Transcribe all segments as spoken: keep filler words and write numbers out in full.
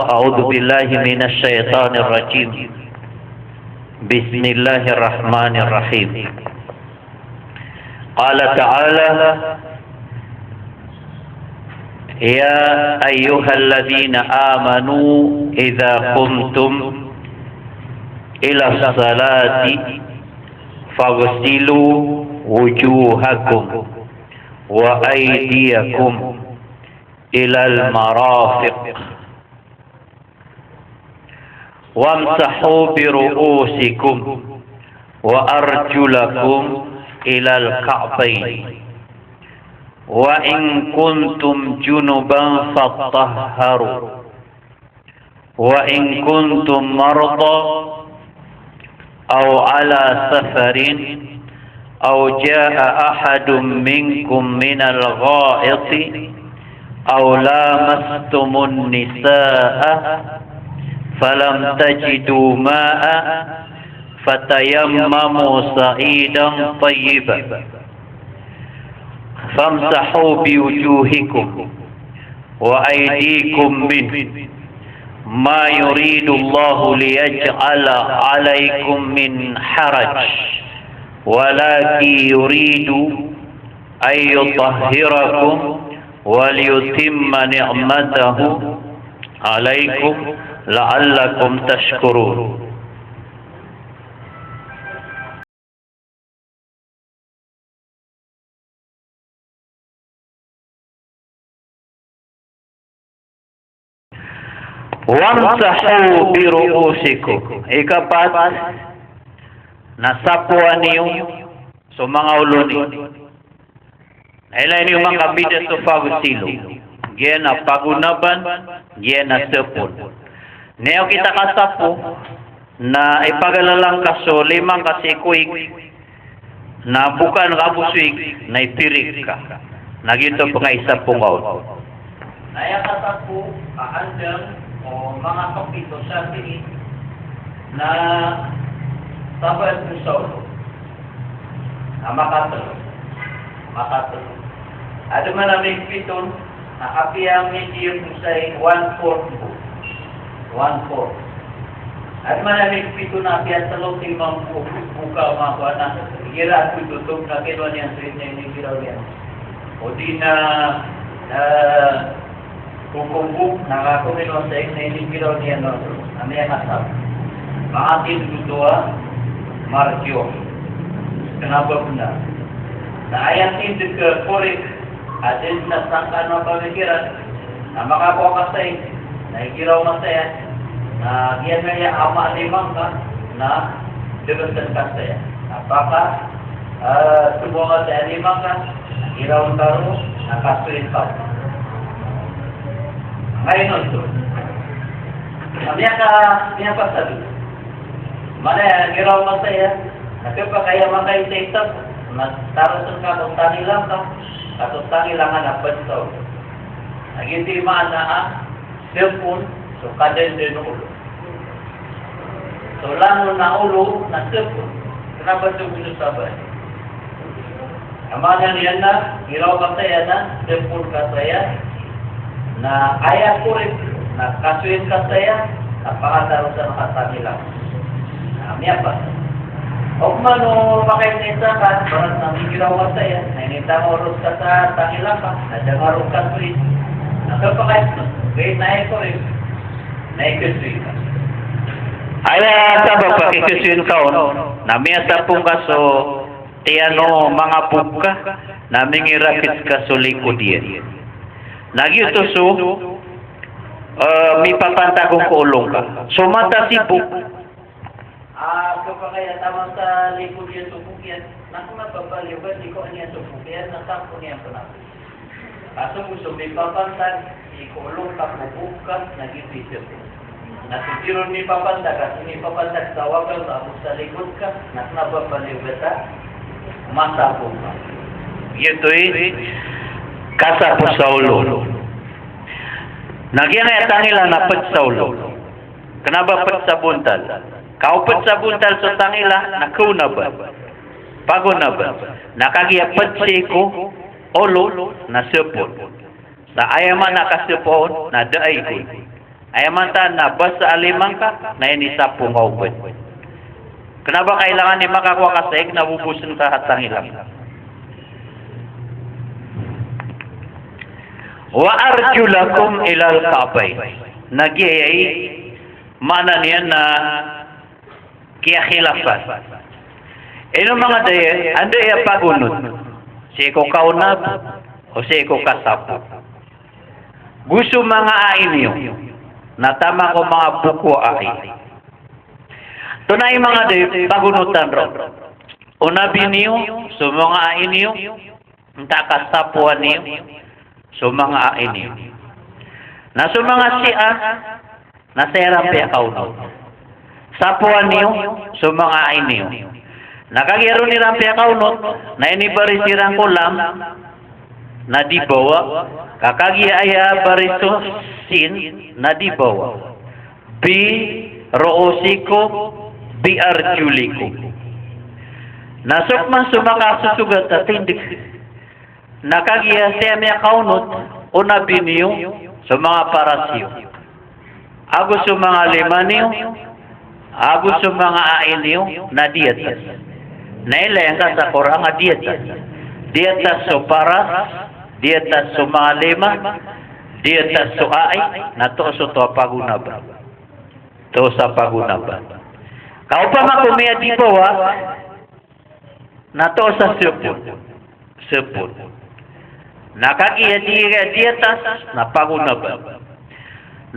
أعوذ بالله من الشيطان الرجيم. بسم الله الرحمن الرحيم. قال تعالى: يا أيها الذين آمنوا إذا قمتم إلى الصلاة فاغسلوا وجوهكم وأيديكم إلى المرافق وامسحوا برؤوسكم وأرجلكم إلى الكعبين وإن كنتم جنبا فاطهروا وإن كنتم مرضى أو على سفر أو جاء أحد منكم من الغائط أو لامستم النساء فلم تجدوا ماء فتيمموا صعيدا طيبا فامسحوا بوجوهكم وأيديكم منه ما يريد الله ليجعل عليكم من حرج ولكن يريد أن يطهركم وليتم نعمته عليكم لعلكم تشكرون. Wamsahu bi ru'usikum. Ikapat, na sapoa niyo so manga olo niyo. Ilay niyo makabida so faghsilu. Giya na pagonaban, giya na sapon. Niyo kita kasapo, na ipagalalang ka so lima ngka sii ko ig, na bokaan ka bo so ig, na ipirik ka. Na giyoto pn a isapo ngka on. Na aya kasapo a andang o manga kapito sa pili na sabaad ko sa olo. Na makatlo. Makatlo. Adn man a migpito na apiya midiya bo sa ig one fourth bo. One fourth. Adn man a migpito na apiya tlo timan bo, bo ka makowa na igira ko totog na kinowa niyan so ig na inigiraw niyan. O di na, eh, kokobo, na kakowa niyan sa ig na inigiraw niyan on, na miyakasap. Manga tindg oto a marjuh. Kna ba bnar. Na aya tindg a korek, a dn na sangkaan a pamikiran, na makakowa ka sa ig, na igiraw ka saya, na giyanan aya a manga lima ngka, na dbsn ka saya. Na paka, eh, tbo ngka saya lima ngka, na giraw ngka roo, na kasoy ka. Ngayon oto. Na miyaka, miyapasad. Mana aya giraw ka saya, na khapakay a makaisa-isa, na tarosn ka ko tangila ngka, ka so tangila ngka na pd sa olo. Na giyoto i maana a sapon so kadandan o olo. So langon a olo na sapon. Kna ba so gono sabaad. Aya maana niyan na giraw ka saya na sapon ka saya, na aya korek na kasoy ka saya, na pakatarosan ka tangila. Na miyapasad. Oman o makaisa-isa ka, paras na migiraw ka saya, na initangorosan ka sa tangila ka, na da nga roo kasoy. Na khapakay, na aya korek na ikasoy ka. Aya sabap a kikasoy ka on, na miyasapo ngka so tiyan o manga bok ka, na mingirakit ka so likod iyan. Na giyoto so, eh, mipapantag on ko olo ngka. So mata sii bok. Ah, khapakay a taman sa likod iyan so bok iyan. Na kna ba paliyogat i ko aniyan so bok iyan, na sapo niyan pn a Kaso bo so mipapantag sii ko olo ka ko bok ka na giyoto i sapon. Na so di ron mipapantag, kaso mipapantag sa wagal ka ago sa likod ka, na kna ba paliyogat a masapo ka. Giyoto i kasapo sa olo. Na giyangkaya tangila na pd sa olo. Kna ba pd sa bontal. Ka o pd sa bontal so tangila na kaonaban. Pagonaban. Na kagiya pd sii ko olo na sapon. Sa aya maana a kasapo on na da a igon. Aya mataan na basa a lima ngka, na inisapo ngka o bad. Kena ba kailangan i makakowa ka sa ig na bobosen ka a tangila ngka. Wa arjulakum ilal ka'bayn. Na giya i maana niyan na kiyakhilafan. Ino manga daya, anda iya pagonot? Sii ko kaonat, o sii ko kasapo. Go so manga ai niyo, na taman ko manga boko a ai. Tonaa i manga daya pagonotan ron? O nabi niyo, so manga ai niyo, nta ka sapoan iyo so manga ai niyo. Na so manga Shia, na saya iran piyakaonot. Sapoan iyo so manga ai niyo. Na kagiya ron iran piyakaonot, na inibaris iran ko lam, na di bawa. Ka kagiya aya baris o sin, na di bawa. Bi ru'usikum, bi arjulikum. Na so pman so makasosogat a tindeg, na kagiya saya miyakaonot o nabi niyo so manga paras iyo, ago so manga lima niyo, ago so manga ai niyo, na di atas. Na ilaya ngka sa Qur'an a di atas. Di atas so paras, di atas so manga lima, di atas so ai, na toos oto a pagonaban. Toos a pagonaban. Ka opama ko miyadibawa, na toos a sepon. Sepon. Na kagiya di, di atas, na pagonaban.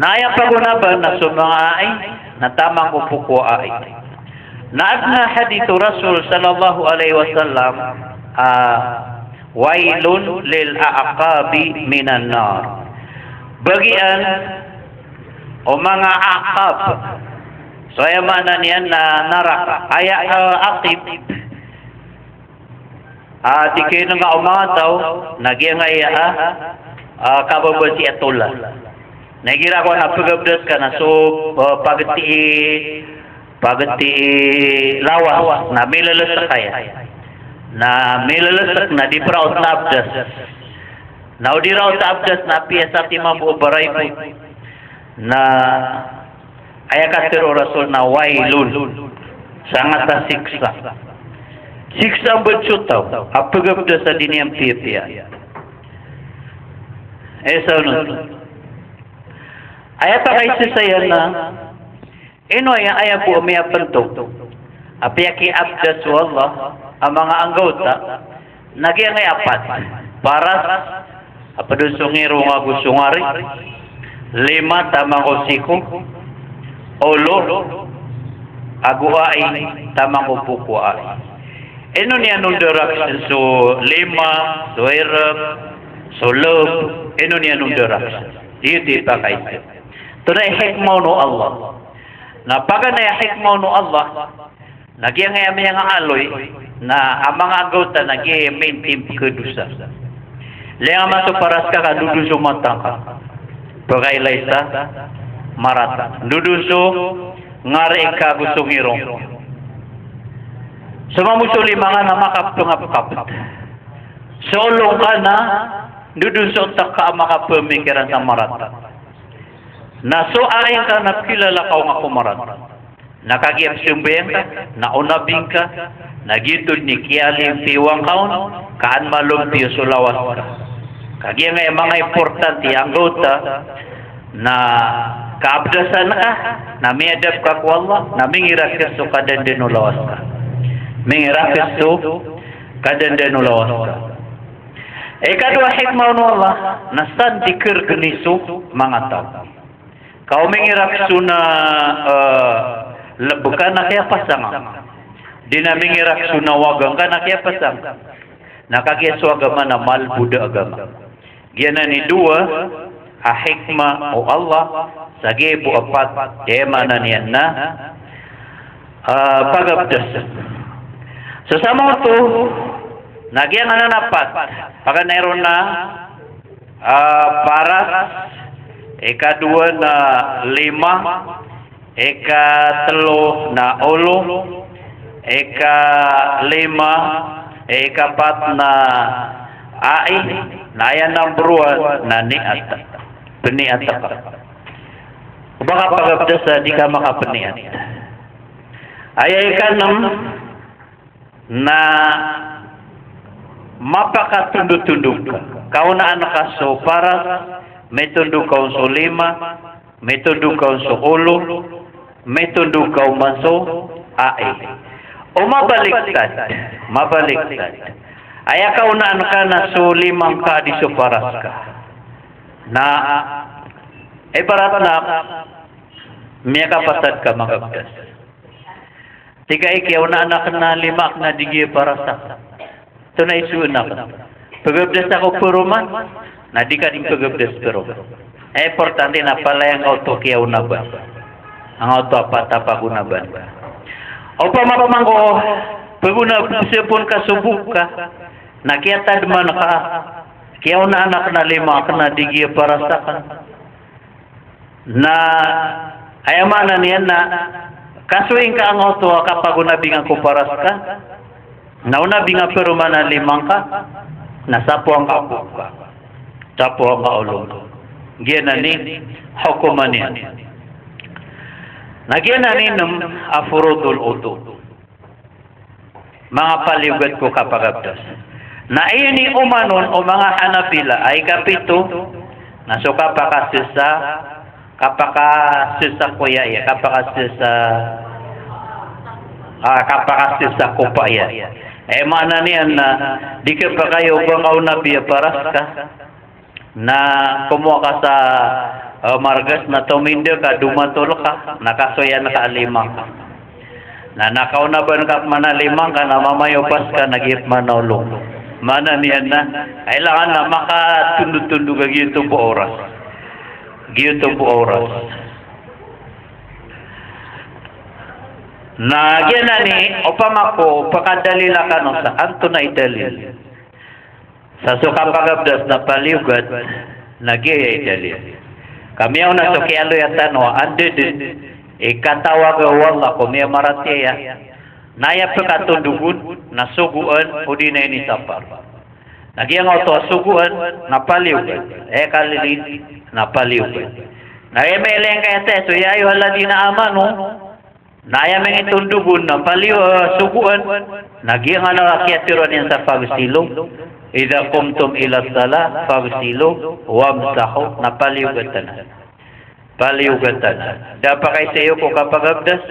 Na aya pagonaban na so manga ai, na taman ko boko a ai. Na adn a hadith o Rasul sallallahu alaihi wasallam, ah, "Wailun lil a'qabi minan nar." Bagian o manga aqab. So aya maana niyan na naraka. Aya, ah, aqib. Ah, di kena nga o manga taw, na giyangkaya, ah, ah, kababati a tola. Na igira ko na pagabdas ka na so, ah, pagati, pagati lawas, na milalesek aya. Na milalesek na di pira o tabdas. Na o di ra o tabdas na piya sa timan bo o baray bo. Na aya katharo o Rasul na wailun. Sangat a siksa. Siksa mbd so taw a pagabdas a di niyan piyapiya. Aya sa onot. Aya pakaiza saya na ino aya, aya bo a miyapntog a piyakiabdas o Allah a manga anggawta, na giyangkai apat. Paras, a pd on so ngirong ago so ngari. Lima, taman ko siko. Olo, ago ai, taman ko boko a ai. Ino niyan on darakn so lima, so irp, so lb, ino niyan on darakn? Giyoto i pakaiza. Tonaa i hikmah o Allah? Na paganay a hikmah o Allah, na giyangkaya miyangaaloy, na a manga anggawta na giyangkaya mintim pkhadosa. Liyang a maso paras ka ka ndodo so mata ngka. Pkailay sa marata. Ndodo so ngari ngka ago so ngirong. So mambo so lima ngka na makapngapkapt. So olo ngka na ndodo so otak ngka a makapmikiran sa marata. Na so ai ngka na pkhilalakaw ngka ko marata. Na kagiya pzambayang ka, na o nabi ngka, na giyoto dn i kiyalimpiyowa ngka on, ka an malompiyo so lawas ka. Kagiya ngka i manga importante a anggawta, na kaabdasan ka, na miyadap ka ko Allah, na mingirakes so kadandan o lawas ka. Mingirakes so kadandan o lawas ka. Ikadowa a hikmah o Allah, na san di kergni so manga taw. Ka o mingirakes on a, eh, lb ka na kiyapasang. Di na mingirakes on a wagang ka na kiyapasang. Na kagiya so agama na malbod a agama. Giyanan i dowa a hikmah o Allah sa giya bo a pat, aya maana niyan na, eh, pagabdas. So samoto, na giyangkanan a pat, paganay ron na, ah, paras, ikadowa na lima, ikatlo na olo, ikalima, ikapat na ai, na aya number one na niyat. Pniyat ka. Ba kapagabdas a di ka makapniyat. Aya ikanem na mapakatondotondog ka. Kaonaan ka so paras, mitondog ka on so lima, mitondog ka on so olo, mitondog ka on man so ai. O mabaliktad, mabaliktad. Aya kaonaan ka na so lima ngka a di so paras ka. Na ibarat na miyakapasad ka magabdas. Tig ka i kiyaonaan aken na lima aken na di giya paras aken. Oto na isoon aken. Pegabdas ako peroman, na di ka den pegabdas peroman. Importante na palaya ngka oto kiyaonaban. Angkoto a pat a pagonaban. Opama ko mangko, pegona, sepon ka so bok ka, na kiyatademan ka, kiyaonaan aken na lima aken na di giya paras aken. Na aya maana niyan na kasoy ngka angkoto a kapagonabingan ko paras ka, na onabingan peroman a lima ngka, na sapoan ka bok ka, sapoan ka olo ngka. Giyanan i hokoman iyan. Na giyanan i nem a furudul wudu. Manga paliyogat ko kapagabdas. Na inioman on o manga Hanabila a ikapito, na so kapakasesa, kapakasesa ko iya, iya, kapakasesa, ah, kapakasesa ko pa iya. Aya maana niyan na di ka pakayoga ka o nabi a paras ka. Na komowa ka sa, eh, margas na tominda ka, domatol ka, na kasoyan ka a lima ka. Na, na kaonaban ka pman a lima ka, na mamayopas ka, na giya pman a olo. Maana niyan na, kailangan na makatondotondog ka giyoto bo a oras. Giyoto bo a oras. Na giyanan i, opama ko pakadalila kano sa, antonaa i dalil? Sa so kapagabdas na paliyogat, na giya i dalil. Ka miyaona so kiyaaloya tano a anda den i katawag o Allah ko miyamaratiyaya, na aya pekatondogon na sogoan odi na inisapar. Na giyangkoto a sogoan na paliyogat, aya kalilid na paliyogat. Na aya mailay ngka aya taya so ya ayyuhalladhina amanu, na aya mangitondog on na paliyo, eh, sogoan, na giyangkanan a kiyatharoa niyan sa faghsilu, idha qumtum ila salah faghsilu wamsahu, na paliyogatan. Paliyogatan. Da pakaiza iyo ko kapagabdas,